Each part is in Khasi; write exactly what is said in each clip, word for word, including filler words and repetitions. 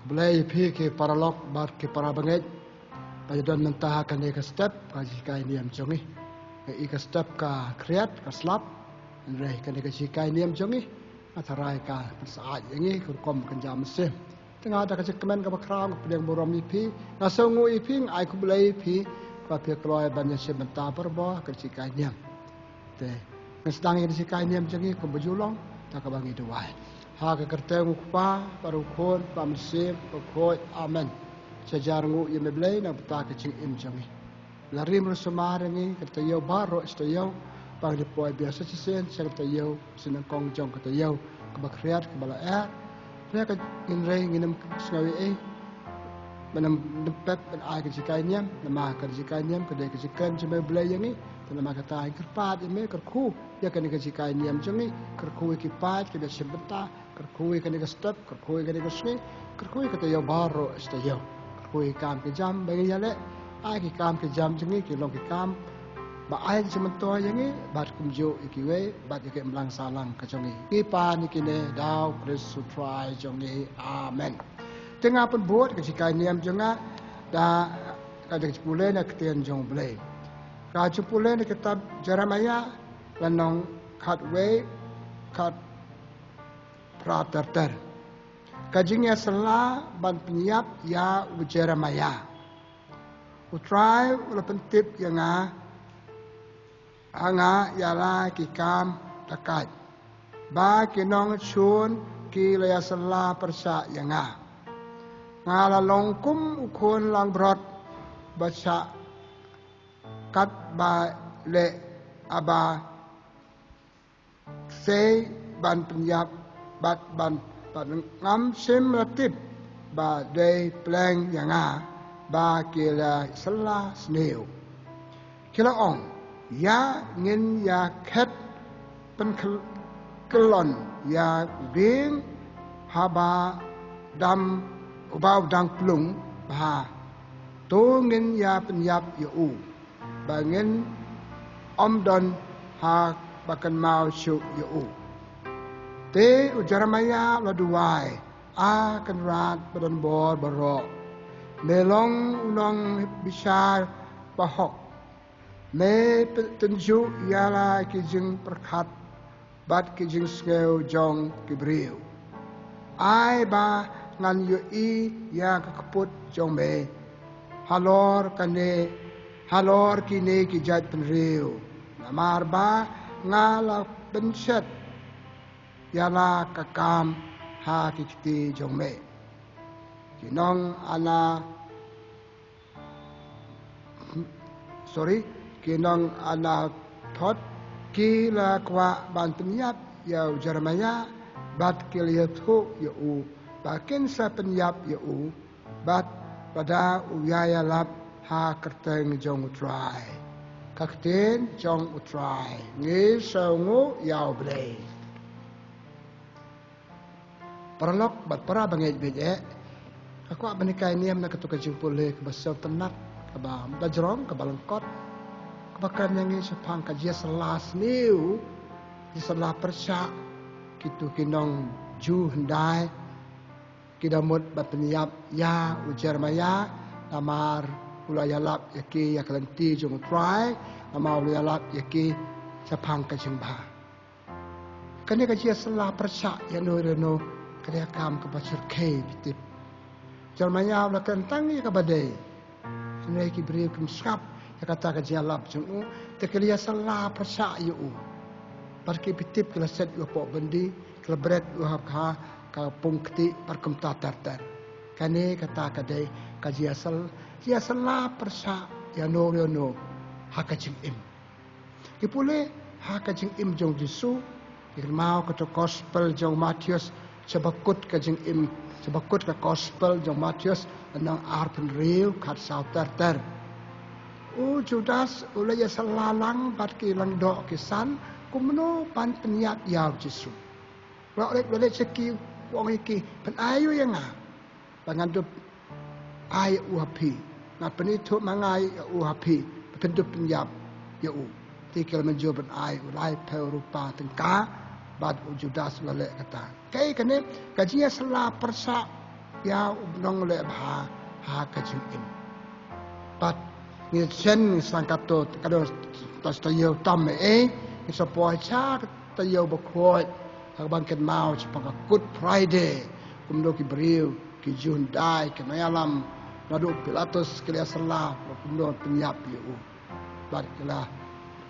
Blei ïa phi ki paralok bad ki parabangeit ba ïa don mynta ha kane ka step ka jinghikai niam jong ngi. Ngi i ka step ka khriat ka slap. Hynrei kane ka jinghikai niam jong ngi nga tharai ka pynsyaid ïa ngi ka rukom ka jam mynsiem. Te nga da ka jingkmen kaba khraw nga pdiang burom ïa phi, nga sngewnguh ïa phi, nga ai khublei ïa phi ba phi kloi ban ïa shim bynta barabor ka jinghikai niam. Te ngan sdang ïa ka jinghikai niam jong ngi kumba ju long da kaba ngi duwai. Ha ka kyrteng u Kpa bad u Khun bad u Mynsiem Bakhuid. Amen. Sha jar nguh ïa me Blei na ka bynta ka jingim jong ngi. La rim ruh sumar ïa ngi ka taïew baroh shi taïew ba ngi poi biang sa shisien sha ka taïew, sha nyngkong jong ka taïew kaba khriat kaba la er. Phi ka, hynrei ngim sngew ei ei. Mynta ngim pep ban ai ka jinghikai niam, namar ka jinghikai niam ka dei ka jingkren jong me Blei ïa ngi. Te namar kata ngi kyrpad ïa me kyrkhu ïa kane ka jinghikai niam jong ngi, kyrkhu ïa ki paid kiba shim bynta, kyrkhu ïa kane ka step, kyrkhu ïa kane ka sngi, kyrkhu ïa ka taïew baroh shi taïew. Kyrkhu ïa ki kam ki jam ba ngi ïaleh, ai ki kam ki jam jong ngi ki long ki kam ba ai jingmyntoi ïa ngi bad kumjuh ïa kiwei bad ïa ka imlang sahlang ka jong ngi. Ngi pan ïa kine da u Khrist u Trai jong ngi. Amen. Te nga pynbud ka jinghikai niam jong nga da ka jingpule na ka ktien jong u Blei. Ka jingpule na ka kitab Jeremaïah lynnong khatwei, khatphra ter ter. Ka jingïasylla ban pynïap ïa u Jeremaïah. U Trai u la pyntip ïa nga ha nga ïa la ki kam dakait ba ki nongshun ki la ïasylla pyrshah ïa nga. Nga la long kum u khun langbrot ba shah kat ba leh, haba sei ban pynïap bad ban, bad ngam shym la tip ba dei pleng ïa nga ba ki la ïasylla sniew. Ki la ong, ïa ngin ïa khet pynkyllon ïa u dieng haba dang, uba u dang plung bha. To ngin ïa pynïap ïa u ba ngin ym don ha ba kynmaw shuh ïa u. Te u Jeremaïah u la duwai, A Kynrad badonbor baroh, me long u nongbishar bahok. Me pyn-, tynjuh ïa la ki jingpyrkhat bad ki jingsngew jong ki briew. Ai ba ngan ïohi ïa ka kput jong me halor kane, halor kine ki jaitbynriew, namar ba nga la pynshet ïa la ka kam ha ki kti jong me. Ki nong Ana, sorry, ki nong Anathot ki la kwah ban pynïap ïa u Jeremaïah bad ki la ïathuh ïa u ba kin sa pynïap ïa u bad lada u ïai ïalap ha kyrteng jong u Trai. Ka ktien jong u Trai. Ngi sngewnguh ïa u Blei. Paralok bad para bangeit bad eh, nga kwah ban hikai niam na kato ka jingpule kaba sngewtynnat, kaba da jrong, kaba lyngkot, kaba kren ïa ngi shaphang ka jingïasylla sniew, jingïasylla pyrshah, kito ki nong Jiw hyndai ki da mut ban pynïap ïa u Jeremaïah namar u la ïalap ïa ki ïa ka lynti jong u Trai, namar u la ïalap ïa ki shaphang ka jingbha. Kane ka jingïasylla pyrshah ïano ïano ka dei ka kam kaba shyrkhei, phi tip. Jeremaïah u la kren tang ïa kaba dei. Hynrei ki briew kim sngap ïa kata ka jingïalap jong u, te ki la ïasylla pyrshah ïa u. Bad ki, phi tip, ki la set ïa u hapoh byndi, ki la bret ïa u ha ka, ka pung kti bad kumta ter ter. Kane kata ka dei ka jingïasyl-, jingïasylla pyrshah ïano ïano ha ka jingim. Ngi pule ha ka jingim jong u Jisu, ngi kynmaw kato ka gospel jong u Mathaios, sha ba kut ka jingim, sha ba kut ka gospel jong u Mathaios, lynnong arphew hynriew, khatsaw ter ter. U Judas u la ïasylla lang bad ki lyngdoh ki san kumno ban pynïap ïa u Jisu. U la leit, u la leit sha ki, u ong ïa ki, pynai ïa u ïa nga ba ngan dup ai ïa u ha phi. Nga pynithuh ma nga ïa u ha phi ba phin dup pynïap ïa u. Te ki la mynjur ban ai ïa u laiphew rupa tyngka bad u Judas u la leh kata. Kaei kane? Ka jingïasylla pyrshah ïa u nongleh bha ha ka jingim. Bad ngi shen ngi sang kato, kato, ta taïew tam eh, ngi sa poi sha ka taïew bakhuid, ha kaba kynmaw shaphang ka Good Friday, kumno ki briew, ki Jiw hyndai, ki nongïalam naduh Pilatus ki la ïasylla, kumno pynïap ïa u. Bad ki la,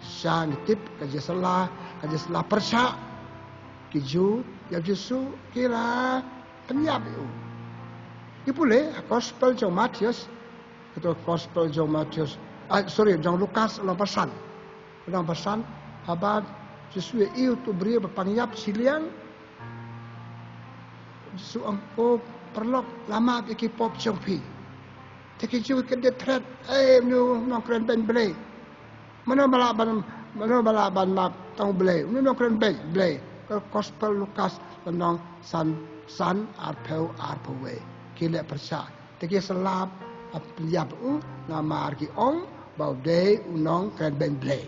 sha ngi tip ka jingïasylla, ka jingïasylla pyrshah ki Jiw ïa u Jisu, ki la pynïap ïa u. Ngi pule ha Gospel jong Mathaios, kato Gospel jong Mathaios, ah, sorry, jong Lukas lynnong ba san. Lynnong ba san, haba Jisu ïohi ïa uto u briew ba pang ïap shiliang, Jisu ong, "Ko paralok, la map ïa ki pop jong phi." Te ki Jiw ki kyndit thret, "Eh, une nongkren beiñ Blei. Mano ba lah ban, mano ba lah ban map, tang Blei. Une nongkren beiñ Blei." Ka Gospel Lukas lynnong san, san, arphew, arphew wei. Ki leh pyrshah. Te ki ïasylla, ap ïap u, namar ki ong ba u dei u nongkren beiñ Blei.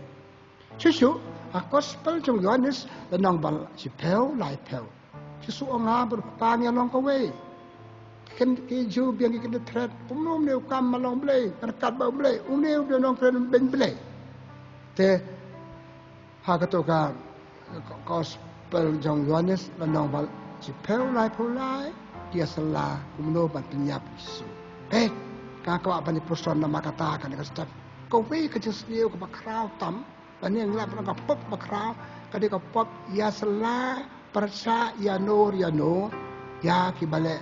Shuh shuh, ha Gospel jong Ïoannis, lynnong ba shiphew, laiphew. Jisu ong, "Nga bad u Kpa ngi long kawei." Ki, ki Jiw biang ki kyndit thret, "Kumno une u kam ban long Blei, kan kat ba u Blei, une u dei u nongkren beiñ Blei." Te, ha kato ka, ka Gospel jong Ïoannis, lynnong ba shiphew, laiphew lai, ki ïasylla kumno ban pynïap Jisu. Peit, nga kwah ban ïa puson namar kata kane ka step. Kawei ka jingsniew kaba khraw tam, lane ngi lap na ka pop ba khraw, ka dei ka pop ïasylla pyrshah ïano ïano ïa kiba leh,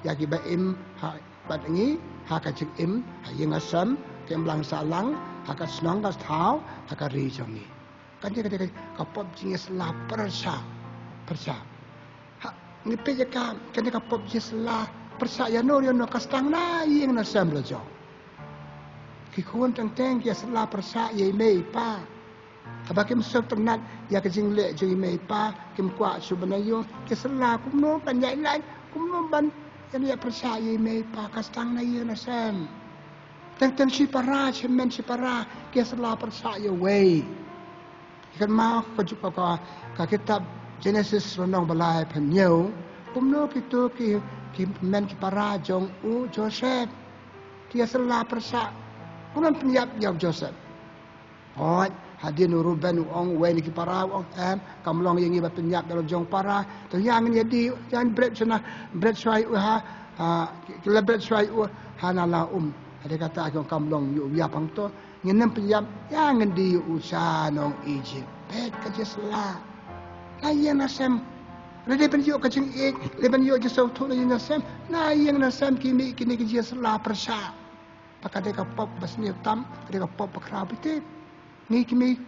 ïa kiba im ha bad ngi, ha ka jingim, ha ïing ha sem, ka imlang sahlang, ha ka shnong ka thaw, ha ka ri jong ngi. Kane ka dei ka pop jingïasylla pyrshah, pyrshah. Ha, ngi peit ïa ka, kane ka pop jingïasylla pyrshah ïano ïano ka sdang na ïing na sem la jong. Ki khun teng teng ki ïasylla pyrshah ïa i mei i pa. Haba kim sngewtynnat ïa ka jingleh jong i mei i pa, kim kwah shuh ban ïoh, ki ïasylla kumno ban ïaid lait, kumno ban ïa pyrshah ïa i mei i pa, ka sdang na ïing na sem. Teng teng shipara, shimen shipara, ki ïasylla pyrshah ïa uwei. Kynmaw ka juk ka, ka, ka kitab Genesis lynnong ba laiphew hynñiew. Kumno kito ki, ki men ki para jong u Joseph ki ïasylla pyrshah. Kumno pynïap ïa u Joseph. Hooid, hadien u Reuben u ong, uwei na ki para u ong, em, kam long ïa ngi ban pynïap ïa la jong para. To ïa ngin ïa die, ïa ngin bret shwa na, bret shwa ïa u ha, ha, ki, ki la bret shwa ïa u ha na la um. Hadien kata ki ong kam long ïa u ïa pang to. Ngin ym pynïap ïa ngi, die ïa u sha nong Egypt. Peit ka jingïasylla. Na ïing na sem. Lada ban ïoh ka jingïeit, lada ban ïoh jingsngewthuh na ïing na sem. Na ïing na sem ki mih kine ki jingïasylla pyrshah. Ba ka dei ka pop ba sniew tam, ka dei ka pop ba khraw bha tip. Ngi ki mih,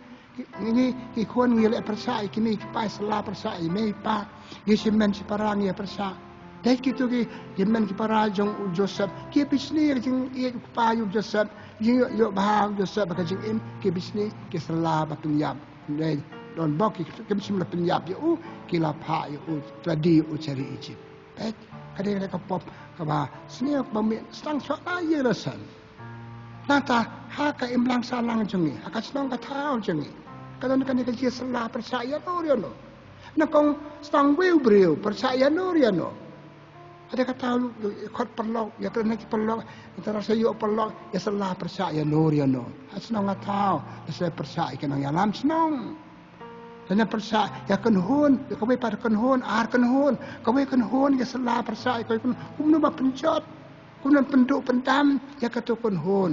ngi, ngi ki khun ngi leh pyrshah ïa ki mei ki pa, ïasylla pyrshah ïa i mei i pa. Ngi shimen shipara ngi ïa pyrshah. Dei kito ki, ki men ki para jong u Joseph. Ki bishni ïa ka jingïeit u kpa ïa u Joseph. Jingïoh, ïoh bha u Joseph ha ka jingim, ki bishni, ki ïasylla ban pynïap. Dei don bok ki, kim shym la pynïap ïa u, ki la phah ïa u, ki la die ïa u sha ri Egypt. Peit, ka dei ka pop kaba sniew kaba mih sdang shuwa na ïing na sem. Nangta ha ka imlang sahlang jong ngi, ha ka shnong ka thaw jong ngi, ka don kane ka jingïasylla pyrshah ïano ïano. Nyngkong sdang uwei u briew pyrshah ïano ïano. Hadien kata u, u, u khot paralok, ïakren ha ki paralok, nangta sa ïoh paralok, ïasylla pyrshah ïano ïano. Ha shnong ha thaw, ïasylla pyrshah ïa ki nongïalam shnong. Lane pyrshah ïa kynhun, ïa kawei pat kynhun, ar kynhun, kawei kynhun ïasylla pyrshah ïa kawei kynhun, kumno ban pynjot, kumno ban pynduh pyndam ïa kato kynhun.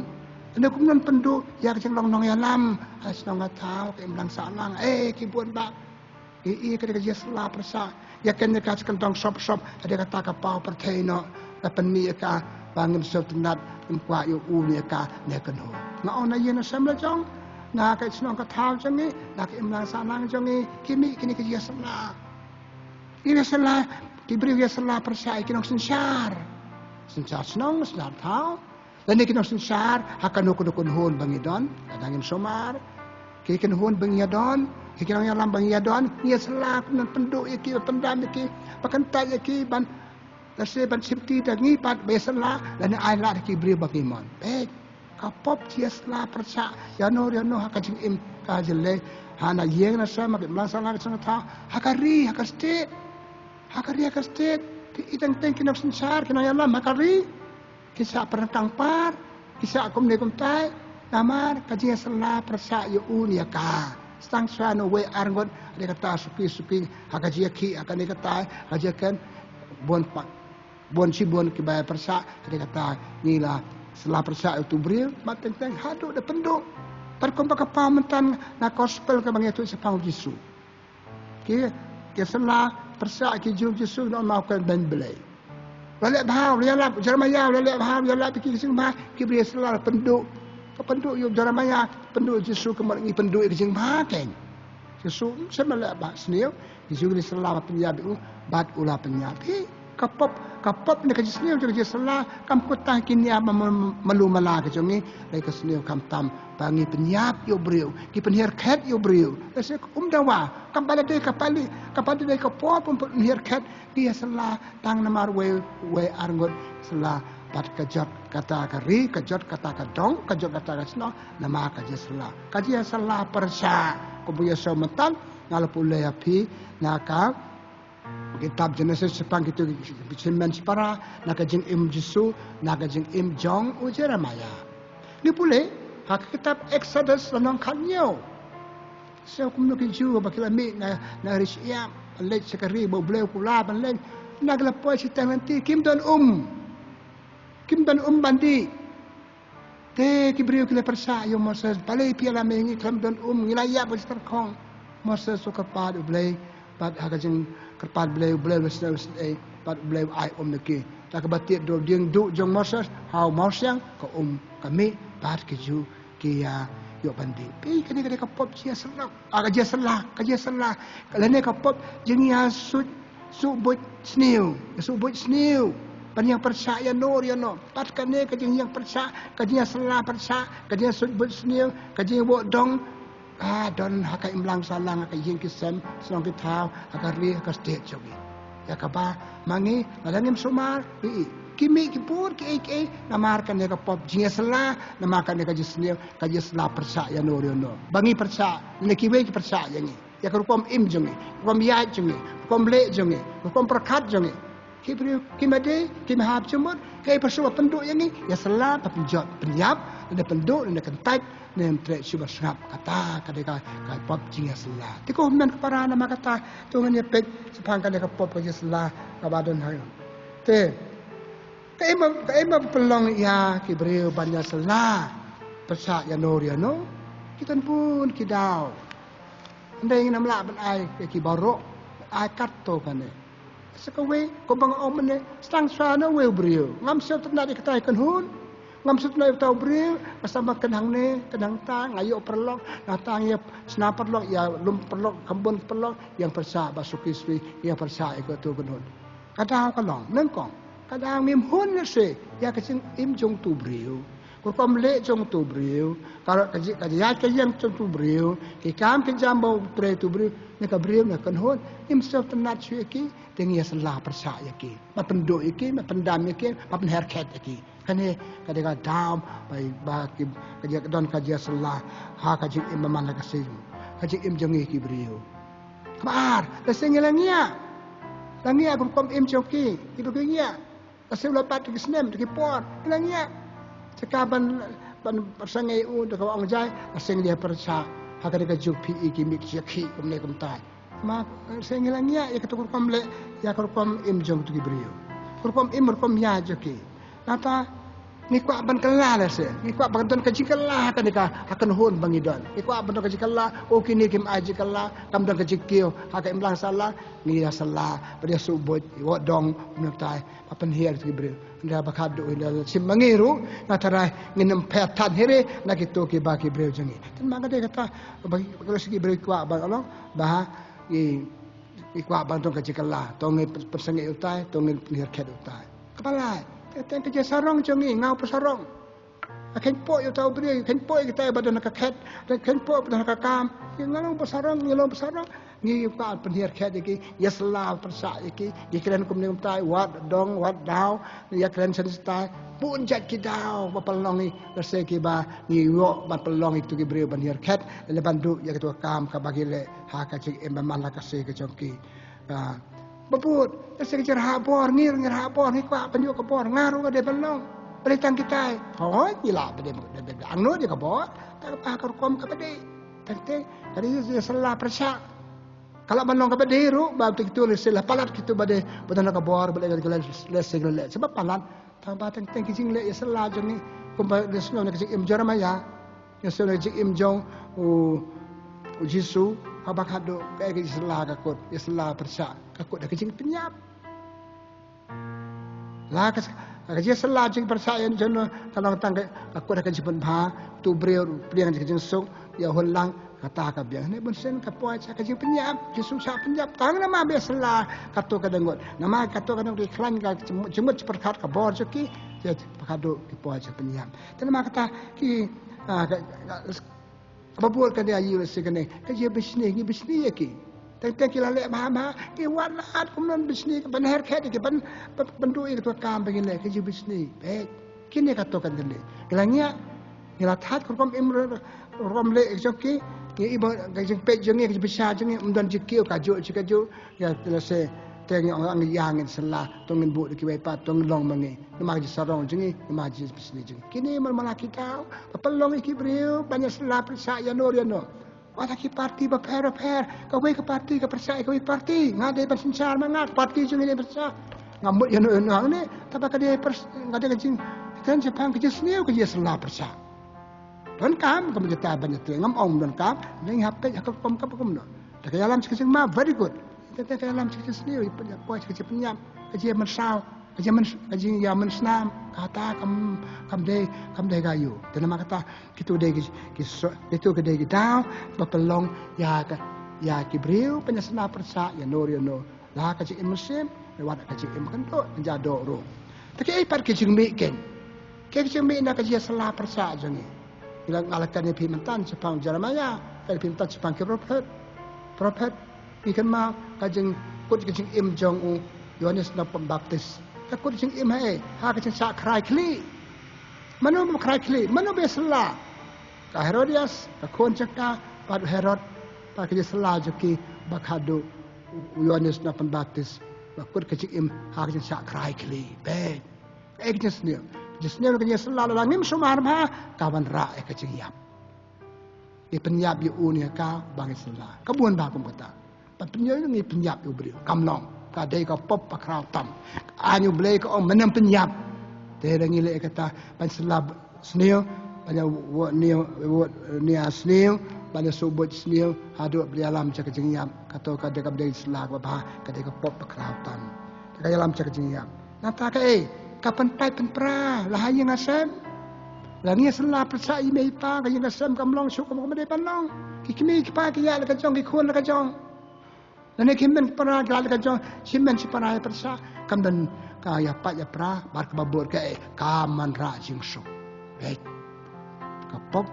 Lane kumno ban pynduh ïa ka jinglong nongïalam ha shnong ha thaw, ka imlang sahlang, eh, ki bun bah. Ïa, ïa ka dei ka jingïasylla pyrshah. Ïa kane ka sha kyntang shop shop, ka dei kata ka paw pyrthei noh. La pynmih ïa ka ba ngim sngewtynnat, ngim kwah ïa u ne ïa ka ne kynhun. Nga ong na ïing na sem la jong, na ka shnong ka thaw jong ngi, na ka imlang sahlang jong ngi, ki mih kine ki jingïasylla. Ki ïasylla, ki briew ïasylla pyrshah ïa ki nongsynshar. Synshar shnong, synshar thaw. Lane ki nongsynshar ha kano kano kynhun ba ngi don, lada ngim sumar. Ki kynhun ba ngi ïa don, ki nongïalam ba ngi ïa don, ngi ïasylla kumno ban pynduh ïa ki, ban pyndam ïa ki, ban kyntait ïa ki, ban lehse ban shim ti da ngi pat ba ïasylla, lane ai lad ïa ki briew ba ngi mon. Peit, ka pop jingïasylla pyrshah ïano ïano ha ka jingim ka jyllei, ha na ïing na sem, ha ka imlang sahlang ka shnong ka thaw, ha ka ri, ha ka state. Ha ka ri ha ka state, Ki i teng teng ki nongsynsar, ki nongïalam ha ka ri, ki shah pyrshang par, ki shah kumne kumtai, namar ka jingïasylla pyrshah ïa u ne ïa ka. Sdang shuwa na wei ar ngut, ha kata suki suki, ha ka jingïakhih, ha kane kata, ha ka jingïakren, bun pa, bun shibun kiba pyrshah, ha kata ngi la sylla pyrshah ïa utu u briew, mat teng teng haduh da pynduh. Pat kumba ka paw mynta na gospel kaba ngi ïathuh shaphang u Jisu. Ki, ki sylla pyrshah ki jong u Jisu, na ma ka ben Blei. U la leh bha, u la ïalap, Jeremiah u la leh bha, u la ïalap ïa ki jingbha, ki briew sylla pynduh. Ka pynduh ïa u Jeremiah, pynduh ïa u Jisu, ka mut ngi pynduh ïa ki jingbha kein. Jisu, ym shym la leh bha sniew, ki jong ngi sylla ba pynïap ïa u, bad u la pynïap. Hi, ka pop, ka pop ne ka jingsniew jong ka jingsylla, kam kut tang ki niam ma, ma, malu mala ka jong ngi, dei ka sniew khamtam, ba ngi pynïap ïa u briew, ki pynhiar khet ïa u briew. Lehse um dawa, kam pat dei ka pali, kam pat dei ka por pynhiar khet, ki ïasylla tang namar wei, wei ar ngut sylla, bad ka jot kata ka ri, ka jot kata ka dong, ka jot kata ka shnong, namar ka jingïasylla. Ka jingïasylla pyrshah, kumba ïa shu mynta, nga la pule ïa phi, na ka kitab Genesis shaphang kito ki, ki, ki, ki, ki, na ka jingim Jisu, na ka jingim jong u Jeremiah. Ngi pule, ha ka kitab Exodus lynnong khathynñiew. Shisha kumno ki Jiw ba ki la mih na, na ri shyiap, ban leit sha ka ri ba U Blei u kular ban leit. Na ki la poi shiteng lynti, kim don um. Kim don um ban dih. Te ki briew ki la pyrshah ïa u Moses, balei phi ïalam ïa ngi, khlem don um, ngi la ïap ha shityrkhong. Moses u kyrpad U Blei, bad ha ka jingkyrpad U Blei, U Blei u la sngewsih, bad U Blei u ai um ïa ki. Te kaba tied da u dieng duh jong Moses, ha u mawsiang, ka um ka mih, bad ki Jiw ki ïa ïoh ban dih. Phi, kane ka dei ka pop jingïasylla. Ah, ka jingïasylla, ka jingïasylla. Lane ka pop jingïasuid, suidbuit sniew, suidbuit sniew. Ban ïeng pyrshah ïano ïano. Bad kane ka jingïeng pyrshah, ka jingïasylla pyrshah, ka jingïasuidbuit sniew, ka jingïawad dong. Ah, don ha ka imlang sahlang, ha ka ïing ki sem, shnong ki thaw, ha ka ri, ha ka state jong ngi. Ïa kaba ma ngi, lada ngim sumar, ki, ki mih ki bun kiei kiei, namar kane ka pop jingïasylla, namar kane ka jingsniew, ka jingïasylla pyrshah ïano ïano. Ba ngi pyrshah, lane kiwei ki pyrshah ïa ngi. Ïa ka rukom im jong ngi, rukom ïaid jong ngi, rukom leh jong ngi, rukom pyrkhat jong ngi. Ki briew, ki mad dei, ki mad hap jingmut, kaei ba shu ba pynduh ïa ngi, ïasylla, ba pynjot, pynïap, lane pynduh, lane kyntait, lane ym treh shuh ba sngap, kata, ka dei ka, ka pop jingïasylla. Te ko hynmen ko para namar kata, to ngin ïa peit, shaphang ka dei ka pop ka jingïasylla, kaba don ha. Te, kaei ba, kaei ba pynlong ïa ki briew ban ïasylla, pyrshah ïano ïano, ki don bun ki daw. Hynrei ngin ym lah ban ai ïa ki baroh, ai katto katne. Sa kawei, kumba nga ong mynne, sdang shuwa na uwei u briew. Ngam sngewtynnat ïa kata ka kynhun. Ngam sngewtynnat ïa uta u briew, nga sdang ban kynhun hangne, kynhun hangta, nga ïoh paralok, nangta nga ïa shna paralok, ïa lum paralok, kham bun paralok, ïeng pyrshah, ba suki suki, ïeng pyrshah ïa kato ka kynhun. Ka daw ka long, nyngkong. Ka daw ngim hun lehse, ïa ka jingim jong uto u briew. Ka rukom leh jong uto u briew. Ka, ka ji-, ka jingïaid ka ïeng jong uto u briew. Ki kam ki jam ba u trei uto u briew. Ne ka briew ne ka kynhun. Ngim sngewtynnat shuh ïa ki. Te ngi ïasylla pyrshah ïa ki. Ba pynduh ïa ki, ba pyndam ïa ki, ba pynher khet ïa ki. Kane, ka dei ka daw, ba, ba ki, ka jing, don ka jingïasylla. Ha ka jingim ba man la ka sngi. Ka jingim jong ngi ki briew. Kaba ar, lehse ngi la ngiah. La ngiah ka rukom im jong ki, ki briew ki ngiah. Lehse u la bat ki snem, ki por, ngi la ngiah. Te ka ban, ban pyrsangei u, te ka ong jai, lehse ngi la pyrshah. Ha ka dei ka juk phi i ki mih ki ïakhih, kumne kumtai. Ma, lehse ngi la ngiah, ïa ka rukom leh, ïa ka rukom im jong ki briew. Rukom im, rukom ïaid jong ki. Nangta, ngi kwah ban kylla lehse. Ngi kwah ban don ka jingkylla ha kane ka, ha ka kynhun ba ngi don. Ngi kwah ban don ka jingkylla, o kine kim ai jingkylla, kam don ka jingkiew, ha ka imlang sahlang, ngi ïasylla, ba ïa suidbuit, ïa wad dong, kumne kumtai, ba pynhiar ïa ki briew. Hynda ba khadduh, hynda shim ma ngi ruh, nga tharai, ngin ym phet than hi re, na kito kiba ki briew jong ngi. Te namar ka dei kata, ba ki, ba ki briew kwah ban long, ba, ngi, ngi kwah ban don ka jingkylla, to ngin pynsangeh ïa utai, to ngin pynhiar khet ïa utai. Kaba lai, te, te ka jingsarong jong ngi, nga u ba sarong. Nga kheiñ pok ïa uta u briew, kheiñ pok ïa kita ba don ha ka khet, kheiñ pok ba don ha ka kam. Ngi long ba sarong, ngi long ba sarong. Ngi kwah pynhiar khet ïa ki, ïasylla pyrshah ïa ki, ïakren kumne kumtai, wad dong, wad daw, ïakren sha ki stai. Bun jait ki daw ba pynlong ïa, lehse kiba ngi ïoh ban pynlong ïa kito ki briew ban hiar khet, lane ban duh ïa kato ka kam kaba ki leh ha ka jingim ba man la ka sngi ka jong ki. Ah, Ba bud, te sa ka jingrah bor, ngi ruh ngi rah bor, ngi kwah ban ïoh ka bor, nga ruh nga dei ban long. Balei tang kitai? Hooid, ngi lah ba dei, dei, dei, dei, angno dei ka bor? Tang ka ba ka rukom kaba dei. Tang te, ka dei ïa sylla pyrshah. Ka lah ban long kaba dei ruh, ba te kito lehse la palat kito ba dei, ba don ka bor, ba leh ka leh, lehse ka leh. Sa ba palat, tang ba teng teng ki jingleh ïa sylla jong ngi, kumba ngi sngew na ka jingim Jeremiah, ngi sngew na ka jingim jong u, u Jisu, haba ka haduh kaei ka jingsylla ka kut, ïa sylla pyrshah, ka kut da ka jingpynïap. La ka, ka jingsylla jingpyrshah ïa jong ngi, ka long tang ka, ka kut da ka jingpynbha, tu briew, pdiang ka jingsuk, ïa hun lang, kata ka biang. Ne bun sien ka poi sha ka jingpynïap, Jisu sha pynïap, tang namar ba ïa sylla, kato ka dang ngut. Namar kato ka dang ngut, khlaiñ ka jingmut jingpyrkhat ka bor jong ki, ïa pyrkhat duh ki poi sha pynïap. Te namar kata ki, ah, ka, ka, ka ba bud ka dei ïa u lehse kane, ka jia bishni, ngi bishni ïa ki. Teng teng ki la leh bha bha, ki wad lad kumno bishni, ka ban her khet ïa ki, ban, ban, ban duh ïa kato ka kam ba ngi leh, ka jia bishni. Peit. Kine kato kan dei. Ki la ngiah, ngi la thait ka rukom im, rukom leh jong ki, ngi i ba ka jingpeit jong ngi, ka jingbishar jong ngi, ym don jingkiew, kajuh shi kajuh, ïa lehse, te ngi ong ang ïa ngin sylla, to ngin buh da kiwei pat, to ngin long ma ngi. Namar ka jingsarong jong ngi, namar ka jingbishni jong ngi. Kine man man la ki daw, ba pynlong ïa ki briew, ban ïa sylla pyrshah ïano ïano. Wat la ki parti bapher bapher, kawei ka parti ka pyrshah ïa kawei ka parti, nga dei ban synshar ma nga, ka parti jong ngi dei pyrshah. Nga mut ïano ïano hangne, tang ba ka dei pyrs-, ka dei ka jing, ka dei shaphang ka jingsniew ka jia sylla pyrshah. Donkam, ka mut kita ban ïa trei, ngam ong donkam, ngi hap peit ha ka rukom kaba kumno. Te ka ïalam sha ka jingma, very good. Te, te ka ïalam sha ka jingsniew, ïa pynïap, poi sha ka jingpynïap, ka jingmynsaw, ka jingmyn-, ka jingïamynsnam, kata kam, kam dei, kam dei ka ïa u. Te namar kata, kito dei ki, ki so-, kito ki dei ki daw, ba pynlong ïa ka, ïa ki briew, ban ïa sylla pyrshah, ïano ïano, la ka jingim mynsiem, ne wat ka jingim kynduh, kynja doh ruh. Te kiei pat ki jingmih kein. Kiei ki jingmih na ka jingïasylla pyrshah jong ngi. Ngi la, nga la kren ïa phi mynta shaphang Jeremiah, kren ïa phi mynta shaphang ki prophet. Prophet, ngi kynmaw ka jingkut ka jingim jong u Ïohannes Nongpynbaptis. Ka kut jingim ha ei, ha ka jingshah khrai khlieh. Mano ba khrai khlieh, mano ba ïasylla? Ka Herodias, ka khun jong ka, bad u Herod, bad ka jingsylla jong ki, ba khadduh u Ïohannes Nongpynbaptis, ba kut ka jingim ha ka jingshah khrai khlieh. Peit. Kaei ka jingsniew? Ka jingsniew ka jingsylla lada ngim sumar bha, ka wanrah ïa ka jingïap. Ngi pynïap ïa u ne ïa ka ba ngi sylla. Ka bun bha kum kata. Ban pynïap ngi pynïap ïa u briew. Kam long. Ka dei ka pop ba khraw tam. Ka aiñ U Blei ka ong, men ym pynïap. Te da ngi leh kata ban sylla sniew, ban ïa wad sniew, wad nia sniew, ban ïa shu buit sniew, haduh ba ïalam sha ka jingïap. Kato ka dei, kam dei sylla kaba bha, ka dei ka pop ba khraw tam. Te ka ïalam sha ka jingïap. Nangta kaei, ka pynpait pynpra, la ha ïing ha sem. La ngi ïasylla pyrshah ïa i mei i pa, ka ïing ka sem kam long shuh kumba ka dei ban long. Ki kmie ki kpa ki ïaid la ka jong, ki khun la ka jong. Lane ki hynmen ki para ki ïaid la ka jong, shi hynmen shi para ïa pyrshah. Kam don ka ïapait ïapra, bad kaba bud kaei, kam wanrah jingsuk. Peit. Ka pop,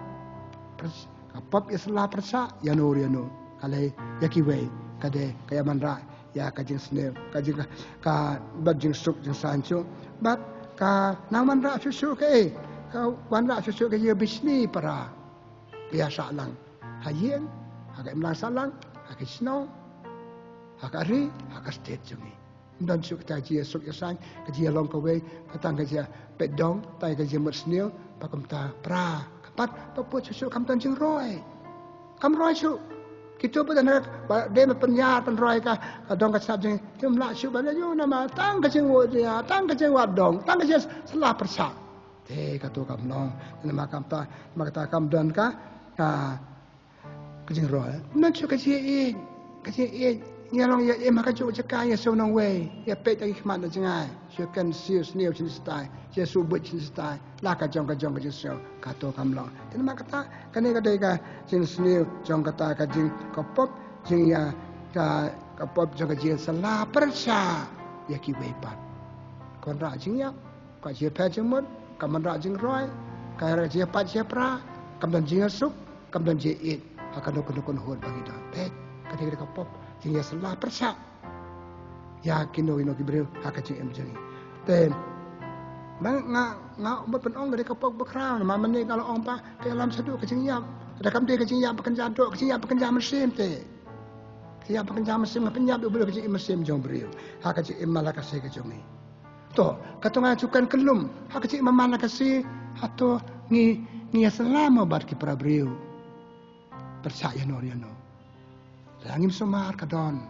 pyrs-, ka pop ïasylla pyrshah, ïano ïano. Ka lei, ïa kiwei, ka dei, ka ïawanrah ïa ka jingsniew, ka jing, ka, bad jingsuk, jingsaiñ shuh, bad ka nang wanrah shuh shuh kaei, ka wanrah shuh shuh ka ïa bishni para, ka ïa sah lang ha ïing, ha ka imlang sahlang, ha ka shnong, ha ka ri, ha ka state jong ngi. Ym don shuh kata ka jingïasuk ïasaiñ, ka jingïalong kawei, ka tang ka jingïapeit dong, tang ka jingmut sniew, ba kumta pra, ka pat, ba bud shuh shuh kam don jingroi. Kam roi shuh. Kito ba don ha, ba dei ban pynïar pynroi ka, ka dong ka sap jong, kim lah shuh ban ïa u namar tang ka jingwad nia, tang ka jingwad dong, tang ka jingsylla pyrshah. Te kato kam long, namar kumta, namar kata kam don ka, ka, ka jingroi. Ym don shuh ka jingïeit, ka jingïeit. Ngi long ïa im ha kajuh ka jaka, ïa shu nongwei, ïa peit tang ki khmat na jngai. Shu kren shu sniew shane shatai, shu buit shane shatai. La ka jong ka jong ka jingsniew, kato kam long. Te namar kata, kane ka dei ka jingsniew jong kata ka jing, ka pop, jingïa, ka, ka pop jong ka jingïasylla pyrshah ïa kiwei pat. Ka wanrah jingïap, ka jingpher jingmut, ka wanrah jingroi, ka jingïapait jingïapra, kam don jingïasuk, kam don jingïeit, ha kano kano kano hud ba ngi don. Peit, ka dei ka pop, jingïasylla pyrshah ïa kino kino ki briew ha ka jingim jong ngi. Te, ma nga, nga mut ban ong ka dei ka pop ba khraw, namar mynne nga la ong ba ka ïalam shaduh ka jingïap. Lada kam dei ka jingïap ba kynja doh, ka jingïap ba kynja mynsiem te. Ka Ïa ba kynja mynsiem nga pynïap ïa u briew ka jingim mynsiem jong briew. Ha ka jingim man la ka sngi ka jong ngi. To, ka to nga ju kan kyllum. Ha ka jingim man la ka sngi, hato ngi, ngi ïa sala mo bad ki para briew. Pyrshah ïano ïano. La ngim sumar ka don.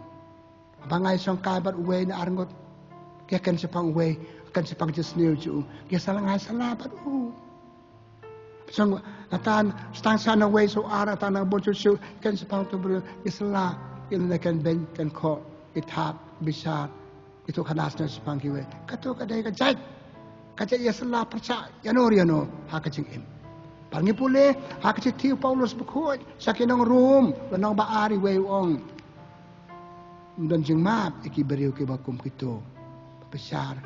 Ba ngai shong kai bad uwei na arngut. Ki ken shapang uwei, ken shapang jisniew ju. Ki sala ngai sala bad u. Shong natan stang sa na wei so ar natan na bun shu shu ken shapang tu briew. Ki sala, ki na ken ben, ken kho, ki thap, bishar. Itu khana sna shapang ki wei. Kato ka dei ka jait. Ka jait ïa sala pyrshah ïano ïano ha ka jingim. Par ngi pule ha ka shithi Paulus bakhuid sha ki nong Rom, ba nong ba ar iwei u ong. Ym don jingmap ïa ki briew kiba kum kito. Bishar,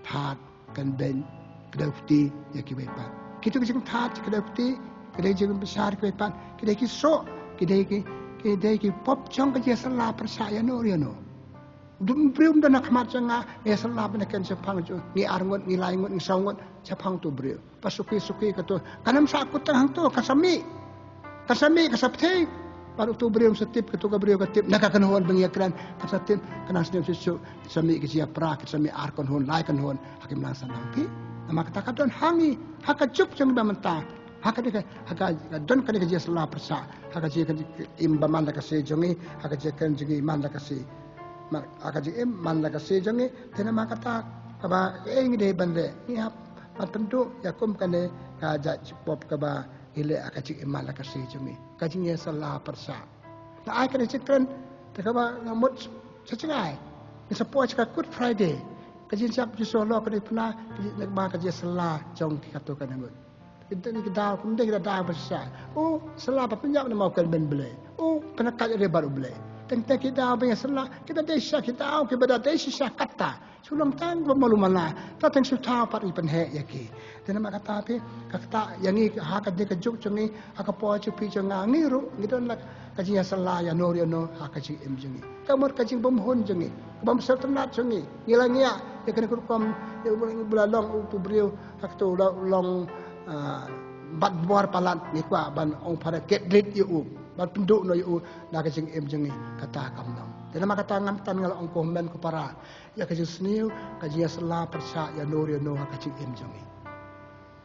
thap, kan ben, kdew kti ïa kiwei pat. Kito ki jingthap, kdew kti, ki dei jingbishar kiwei pat. Ki dei ki soh, ki dei ki, ki dei ki pop jong ka jingïasala pyrshah ïano ïano. Dum briew ym don ha khmat jong nga, ngi ïasala bad na ken shapang jong, ngi arngut, ngi laingut, ngi sawngut, shapang tu briew. Ba suki suki kato. Kan ym sah kut tang hangto, kan sa mih. Kan sa mih, kan sa pthei. Bad uto u briew sa tip, kato ka briew ka tip. Na ka kynhun ba ngi ïakren, kan sa tip, kan nang sniew shisha. Kan sa mih ka jingïapra, kan sa mih ar kynhun, lai kynhun. Ha kim nang sa nang phi. Namar kata ka don ha ngi, ha ka juk jong ngi ba mynta. Ha ka dei ka, ha ka, ka don kane ka jingïasala pyrshah. Ha ka jingim ba man la ka sngi jong ngi, ha ka jingkren jong ngi man la ka sngi. Man, ha ka jingim man la ka sngi jong ngi, te namar kata kaba ei ngi dei ban leh. Ngi hap ban pynduh ïa kum kane ka jait pop kaba ngi leh ha ka jingim man la ka sngi jong ngi. Ka jingïasala pyrshah. Nga ai kane jingkren te kaba nga mut sha jngai. Ngi sa poi sha ka Good Friday. Ka jingshah Jisu halor ka dei pynah ka jingïasala jong ki kato ka ngut. Kita ni kita kum dei kita dah besar. Oh, sala ba pynïap namar u ken ben Blei. Oh, pynah ka dei bad u Blei. Teng teng kita ba ïasala, kita dei shisha kita, kiba da dei shisha kata. Shu long tang ba malu mana. Ta teng shu thaw pat ngi pynheh ïa ki. Te namar kata phi, ka kata ïa ngi ha ka dei ka juk jong ngi, ha ka por jong phi jong nga ngi ruh, ngi don la ka jingïasala ïano ïano ha ka jingim jong ngi. Ka mut ka jingbymhun jong ngi, ka bym sngewtynnat jong ngi. Ngi la ngiah ïa kane ka rukom, ïa u ba la long u tu briew, ha kato u la long, ah, bat bor palat ngi kwah ban ong para get rid ïa u, ban pynduh noh ïa u na ka jingim jong ngi, kata kam long. Te namar kata ngam tan nga la ong ko hynmen ko para, ïa ka jingsniew, ka jingïasala pyrshah ïano ïano ha ka jingim jong ngi.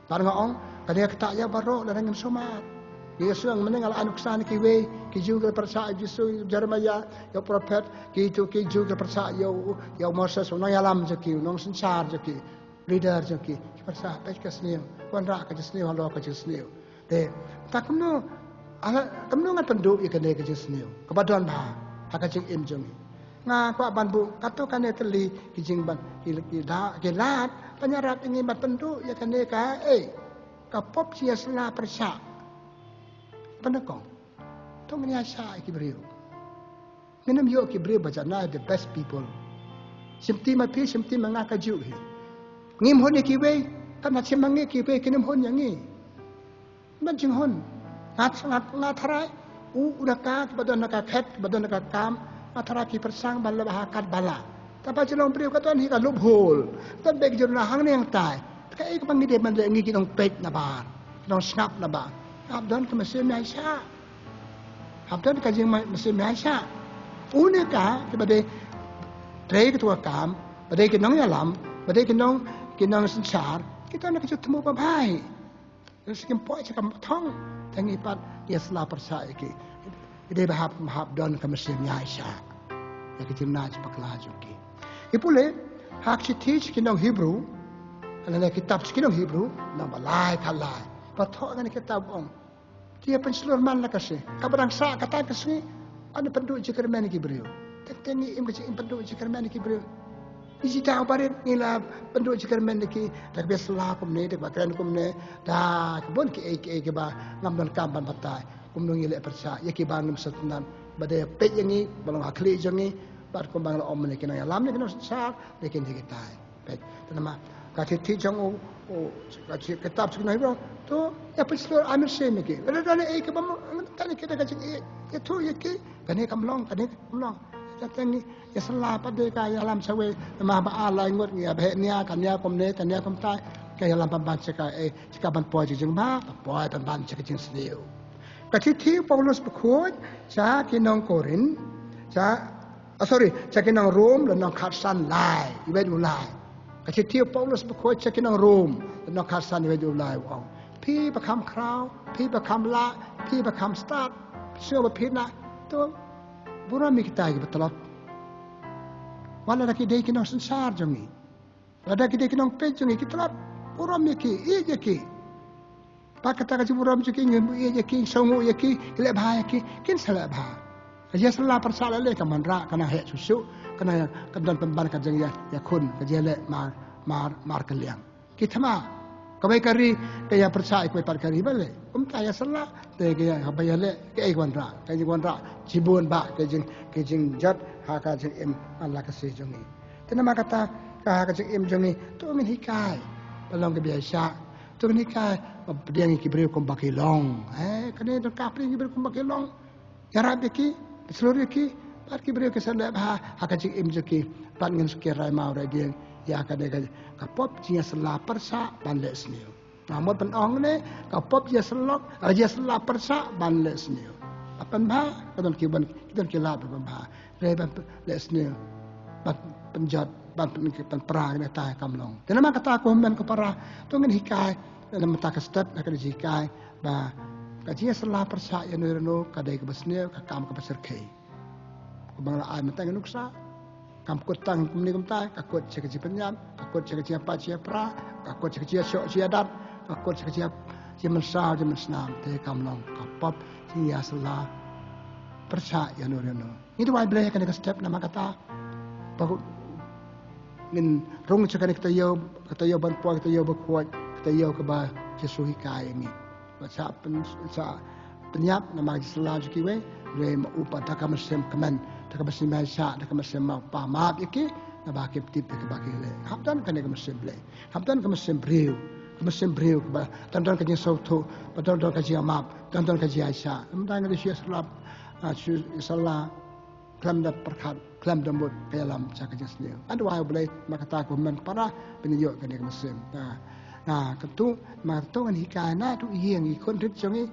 Bad nga ong, kane ka ktah ïa baroh lada ngim sumar. Ngi ïa sngewthuh mynne nga la ai nuksa na kiwei, ki Jiw ki la pyrshah ïa u Jisu, Jeremiah, ïa u prophet, kitu ki Jiw ki la pyrshah ïa u, ïa u Moses, u nongïalam jong ki, u nongsynshar jong ki, leader jong ki, ki pyrshah, peit ka sniew, wanrah ka jingsniew halor ka jingsniew. Te, ta kumno, ala, kumno ngan pynduh ïa kane ka jingsniew kaba don bha ha ka jingim jong ngi. Nga kwah ban buh katto katne tylli ki jingban, ki, ki da, ki lad ban ïarap ïa ngi ban pynduh ïa kane ka, eh, ka pop jingïasla pyrshah. Pyndonkam. To ngin ïaishah ïa ki briew. Ngin ym ïoh ki briew ba janai, the best people. Shim ti ma phi, shim ti ma nga, kajuh hi. Ngim hun ïa kiwei, katba shim ma ngi kiwei kin ym hun ïa ngi. Ban jinghun. Nga, nga, nga tharai u, u da ka, kiba don na ka khet, kiba don na ka kam, nga tharai ki pyrshang ban leh bha katba lah. Te ba jong u briew ka don hi ka loophole. Don beit ki jong u na hangne hangtai. Te kaei kaba ngi dei ban leh, ngi ki nongpeit nabar, ki nongsngap nabar. Hap don ka mynsiem ïaishah. Hap don ka jingmynsiem ïaishah. Une ka, kiba dei trei kato ka kam, ba dei ki nongïalam, ba dei ki nong, ki nongsynshar, ki don ka jingthmu babha. Ngi shu kim poi sha ka thong, te ngi pat ïasla pyrshah ïa ki. Ki dei ba hap, hap don ka mynsiem ïaishah ïa ki jingnai jingpakla jong ki. Ki pule ha ka shithi sha ki nong Hebru, lane kitab sha ki nong Hebru, nong ba lai ka lai. Ba thoh ngan kitab ong. Te ïa pynshlur man la ka sngi. Kaba dang sah kata ka sngi, ngan pynduh jingkyrmen ïa ki briew. Teng teng ngi im ka jingim pynduh jingkyrmen ïa ki briew. Ngi ji daw barit ngi la pynduh jingkyrmen ïa ki, da kaba sla kumne, da kaba kren kumne, da ka bun kiei kiei kiba ngam donkam ban batai. Kumno ngi leh pyrshah ïa kiba ngim sngewtynnat, ba dei peit ïa ngi ba long ha khlieh jong ngi, bad kumba nga la ong mynne ki nongïalam ne ki nongsynshar, ne ki ne kitai. Peit, te namar ka shithi jong u, u, ka shi-, kitab sha ki nong Hebru, to ïa pynshlur, ai mynsiem ïa ki. Lada don ei kaba mo, tang ïa ki da ka jingïeit, ïathuh ïa ki, kane kam long, kane kam long. Te teng ngi ïasla pat de ka ïalam shawei, namar ba ar lai ngut ngi ïa beh nia, ka nia kumne, ka nia kumtai, ka ïalam pynban sha ka, eh, sha ka ban poi jingbha, ban poi pynban sha ka jingsniew. Ka shithi u Paulus bakhuid sha ki nong Korinth, Cha, ah, sorry, cha ki nong Rom, lynnong khatsan lai, iwei u lai. Ka shithi u Paulus bakhuid cha ki nong Rom, lynnong khatsan, iwei u lai, u ong: Phi ba kham khraw, phi ba kham lah, phi ba kham stad, phi sngewbha phi na, to burom ïa kita kiba tlot. Wat lada ki dei ki nongsynshar jong ngi, lada ki dei ki nongpeit jong ngi, ki tlot, burom ïa ki, ïeit ïa ki. Bad kata ka jingburom jong ki, ngi ïeit ïa ki, sngewnguh ïa ki, ngi leh bha ïa ki, kin sa leh bha. Ka jingïasylla pyrshah leh leh kam wanrah, ka nang heh shuh shuh, ka nang, ka don pynban ka jingïa, ïakhun, ka jingïaleh mar, mar, markylliang. Ki thma, kawei ka ri ka ïa pyrshah ïa kawei pat ka ri balei? Kumta ïasylla, te ka ïa, haba ïaleh kaei ka wanrah? Ka jingwanrah shibun bah ka jing, ka jingjot ha ka jingim, ha la ka sngi jong ngi. Te namar kata, ka ha ka jingim jong ngi, to ngin hikai ba long kiba ïaishah. To ngin hikai ba pdiang ïa ki briew kumba ki long. Eh, kane donkar pdiang ïa ki briew kumba ki long. Ïarap ïa ki, shlur ïa ki, bad ki briew kin sa leh bha ha ka jingim jong ki. Bad ngin sa rai maw rai dieng ïa kane ka, ka pop jingïasylla pyrshah ban leh sniew. Nga mut ban ong ne, ka pop jingïasyllok, ah, jingïasylla pyrshah ban leh sniew. Ban pynbha, ka don ki ban, ki don ki lad ban pynbha. Hynrei ban leh sniew, ban pynjot, ban pyn, pynpra, kane kata kam long. Te namar kata ko hynmen ko para, to ngin hikai, na mynta ka step, na ka jinghikai ba ka jingïasylla pyrshah ïa no ïa no ka dei kaba sniew, ka kam kaba syrkhei. Kumba nga la ai mynta ka nuksa, kam kut tang kumne kumta, ka kut sha ka jingpynïap, ka kut sha ka jingïapait jingïapra, ka kut sha ka jingïashoh jingïadat, ka kut sha ka jingïa, jingmynsaw jingmynsnam, te kam long ka pop jingïasylla pyrshah ïa no ïa no. Ngi duwai Blei ha kane ka step namar kata ba ngin rung sha kane ka taïew, ka taïew ban poi, ka taïew bakhuid, ka taïew kaba Jisu hikai ïa ngi. Ba sa pyn, sa pynïap namar ka jingsylla jong kiwei, hynrei ma u pat da ka mynsiem kmen, da ka mynsiem ïaishah, da ka mynsiem map, ba map ïa ki naba kim tip ïa kaba ki leh. Hap don kane ka mynsiem Blei, hap don ka mynsiem briew, ka mynsiem briew kaba don don ka jingsngewthuh, ba don don ka jingmap, don don ka jingïaishah. Namar ngi da shu ïasylla, ah, shu ïasylla khlem da pyrkhat, khlem da mut ka ïalam sha ka jingsniew. Nga duwai U Blei namar kata ko hynmen ko para, ban ïoh kane ka mynsiem. Nga, nga kyntu, namar kata to ngin hikai na tu ïing, i khun rit jong ngi,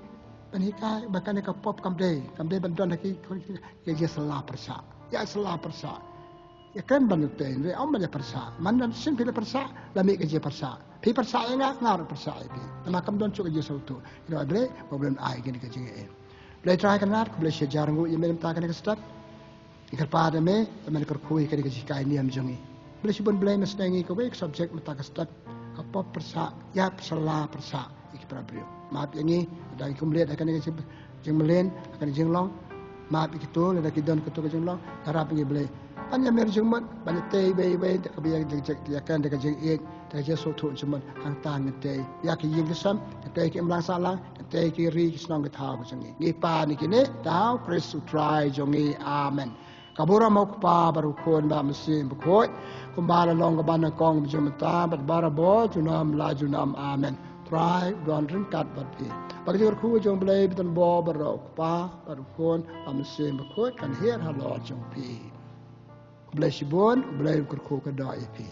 ban hikai ba kane ka pop kam dei, kam dei ban don ha ki khun, ki jingïasylla pyrshah. Ïasylla pyrshah. Ïa khlem ban tei, hynrei ym ban ïa pyrshah. Man don sien phi la pyrshah, la mih ka jingpyrshah. Phi pyrshah ïa nga, nga ruh pyrshah ïa phi. Namar kam don shuh ka jingsngewthuh. Ngi duwai Blei ba U Blei un ai kane ka jingïeit. Blei Trai Kynrad, khublei shi hajar nguh ïa me mynta kane ka step. Ngi kyrpad ïa me ba men kyrkhu ïa kane ka jinghikai niam jong ngi. Khublei shibun Blei, me sneng ïa kawei ka subject mynta ka step, ka pop pyrshah, ïa pyrshah, pyrshah ïa ki para briew. Map ïa ngi lada ngi khlem leit ha kane ka jing, jingmlien, ha kane ka jinglong. Map ïa kito lada ki don kato ka jinglong. Ïarap ïa ngi Blei ban ïa mir jingmut, ban ïa tei iwei iwei da kaba ïa jing, jing, ïa kane ka jingïeit, da ka jingsngewthuh jingmut. Hangta ngin tei ïa ki ïing ki sem, ngin tei ki imlang sahlang, ngin tei ki ri ki shnong ki thaw ka jong ngi. Ngi pan ïa kine da U Khrist U Trai jong ngi. Amen. Ka burom U Kpa bad U Khun bad U Mynsiem Bakhuid, kumba la long kaba nyngkong, mynta bad barabor, junom la junom. Amen. Trai u don ryngkat bad phi. Bad ka jingkyrkhu jong U Blei ba don bor baroh, U Kpa bad U Khun bad U Mynsiem Bakhuid, kan hiar halor jong phi. Khublei shibun, U Blei un kyrkhu kyrdoh ïa phi.